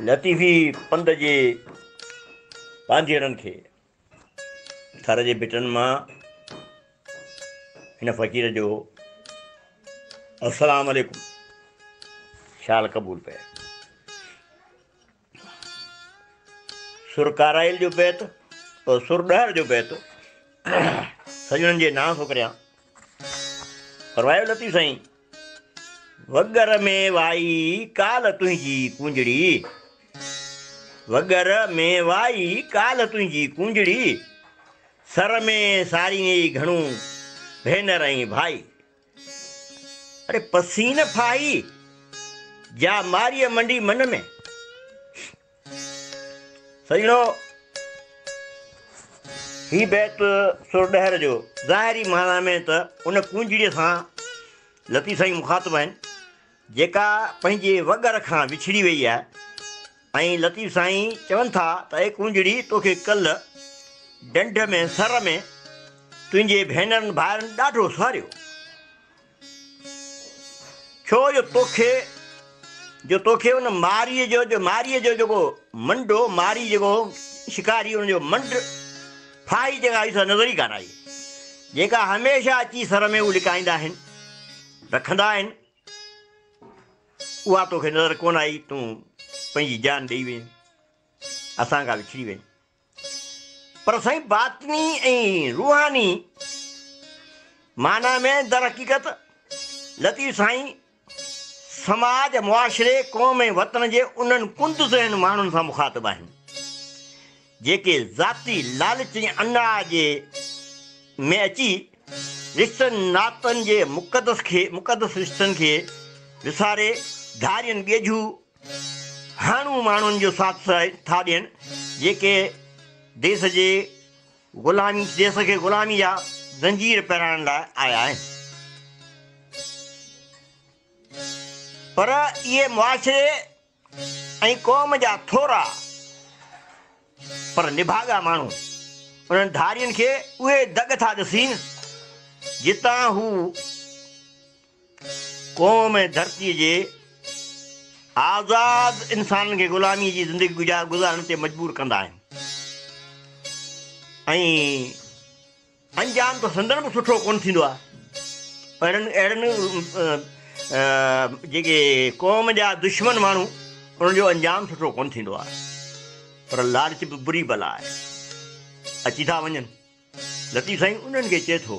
لطيفي پنڌ جي پانڌيئڙن کي ٿر جي ڀٽن مان هن فقير جو السلام عليڪم شال قبول پئي. سر ڪارائل جو بيت سر ڏهر جو بيت سڄڻن جي نانء ٿو ڪريان. فرمايو لطيف سائين وڳر ۾ وائي ڪالهه تنهنجي ڪونجڙي، وڳر ۾ وائي ڪالهه تنهنجي ڪونجڙي، سر ۾ ساريئي گهڻو ڀينر ۽ ڀائي. اڙي پسين نه ڦاهي، جا ماريء منڊي من ۾. سڄڻو! هي بيت سر ڏهر جو ظاهري معنيٰ ۾ ته ان ڪونجڙيء سان لطيف سائين مخاطب آهن، جيڪا پنهنجي وڳر کان وڇڙي ويئي آهي ۽ لطيف سائين چون ٿا ته اي ڪونجڙي توکي ڪلهه ڍنڍ ۾ سر ۾ تنهنجي ڀينرن ڀائرن ڏاڍو ساريو. ڇو جو توکي جو توکي ان ماريء جو جو ماريء جو جيڪو منڊ هو، ماري جيڪو شڪاري ان جو منڊ ڦاهي جيڪا آئي سا نظر ئي ڪانه آئي، جيڪا هميشه اچي سر ۾ هو لڪائيندا آهن، رکندا آهن، اها توکي نظر ڪونه آئي، تون پنهنجي جان ڏيئي وئين، اسان کان وڇڙي وئين. پر سائين باطني ۽ روحاني معنيٰ ۾ درحقيقت لطيف سائين سماج، معاشري، قوم ۽ وطن جي انهن ڪند ذهن ماڻهن سان مخاطب آهن، جيڪي ذاتي لالچ ۽ انا جي ۾ اچي رشتن ناتن جي مقدس کي مقدس رشتن کي وساري ڌارين ڳيجهو هاڻو ماڻهن جو ساٿ ٿا ڏين، جيڪي ديس جي غلامي ديس کي غلامي جا زنجير پهرائڻ لاء آيا آهن. پر اهي معاشري ۽ قوم جا ٿورا پر نڀاڳا ماڻهو انهن ڌارين کي اهي دڳ ٿا ڏسين، جتان هو قوم ۽ ڌرتيء جي آزاد انسانن کي غلاميء جي زندگي گذارڻ تي مجبور ڪندا آهن ۽ انجام ته سندن به سٺو ڪونه ٿيندو آهي. اهڙن اهڙن جيڪي قوم جا دشمن ماڻهو انهن جو انجام سٺو ڪونه ٿيندو آهي. پر لالچ به بري بلا آهي. اچي ٿا وڃن. لطيف سائين انهن کي چئي ٿو.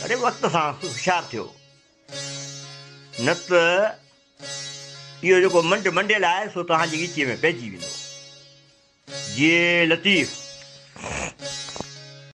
اڙي وقت سان هوشيار ٿيو نه ته اهو جيڪو منڊ منڊيل آهي سو توهان جي ڳچيء ۾ پئجي ويندو. جيئي لطيف.